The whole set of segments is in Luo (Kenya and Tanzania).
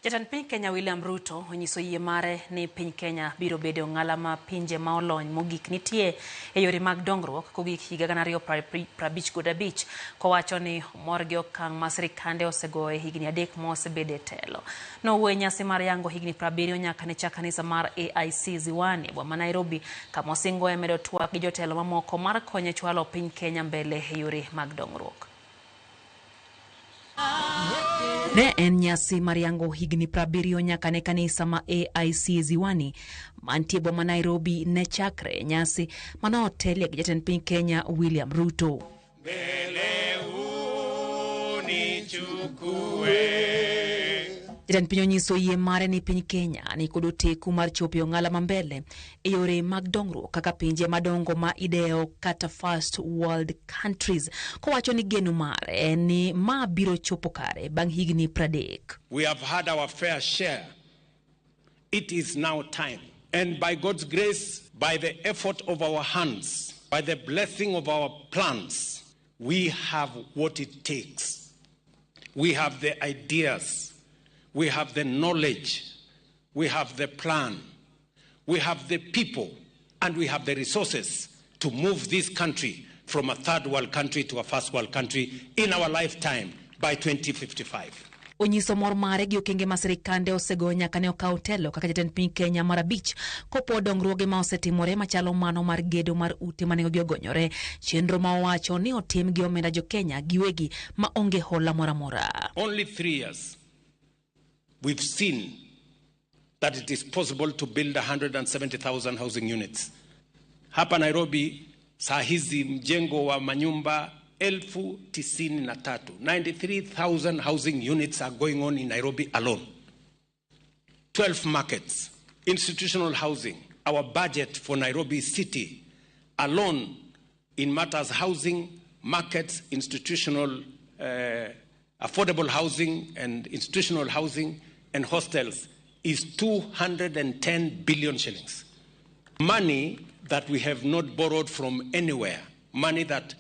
Jatend piny Kenya William Ruto onyiso yie mare ni piny Kenya biro bedo ong'ala ma pinje ma olony mogik nitie e yore mag dongruok kogik higa 2055, kowacho ni omor gi okang' ma sirikande osegoyo e higni 3 mosebedo e telo. Nowuoyo e nyasi mar yango higni 70 nyaka ne chak kanisa mar AIC Ziwani e boma ma Nairobi, kama osingo e medo twak gi jotelo mamoko mar konye chwalo piny Kenya mbele e yore mag dongruok. Ne en nyasi mar yango higni 70 nyaka ne kanisa ma AIC Ziwani mantie boma Nairobi ne chakre, nyasi mane otelie gi jatend piny Kenya William Ruto. Mbele unichukue. Jatend piny onyiso yie mare ni piny Kenya ni kod oteku mar chopo e ong'ala ma mbele e yore mag dongruok kaka pinje madongo ma idewo kata first world countries, kowacho ni geno mare en ni ma biro chopo kare bang' higni 30. We have had our fair share. It is now time. And by God's grace, by the effort of our hands, by the blessing of our plans, we have what it takes. We have the ideas. We have the knowledge. We have the plan. We have the people. And we have the resources to move this country from a third world country to a first world country in our lifetime by 2055. Onyiso mor mare gi okenge ma sirikande osegoyo nyaka ne okaw telo kaka jatend piny Kenya mar 5, kopo dongruoge ma osetimore machalo mano mar gedo mar ute ma nengogi ogonyore, chenro ma owacho ni otim gi omenda jo Kenya giwegi ma onge hola moro amora. Only 3 years, we've seen that it is possible to build 170,000 housing units. Hapa Nairobi saa hizi mjengo wa manyumba 93,000, 93,000 housing units are going on in Nairobi alone. 12 markets, institutional housing. Our budget for Nairobi city alone in matters housing, markets, institutional, affordable housing and institutional housing and hostels is 210 billion shillings. Money that we have not borrowed from anywhere, money that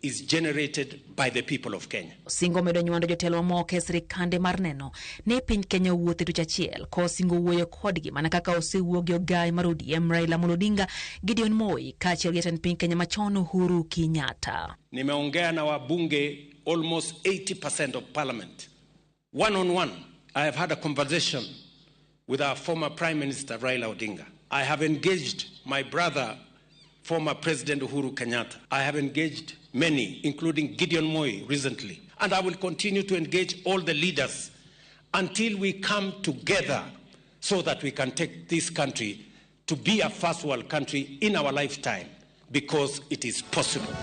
is generated by the people of Kenya. Osingo medo nywando jotelo mamoko e sirikande mar neno ni piny Kenya owuotho e tuch achiel, kosingo wuoyo kodgi mana kaka osewuo gi ogai mar ODM Raila Amolo Odinga, Gideon Moi kaachiel gi jatend piny Kenya machon Uhuru Kenyatta. Nimeongea na wabunge almost 80% of parliament. One on one, I have had a conversation with our former Prime Minister Raila Odinga. I have engaged my brother, former President Uhuru Kenyatta. I have engaged many, including Gideon Moi recently. And I will continue to engage all the leaders until we come together so that we can take this country to be a first world country in our lifetime, because it is possible.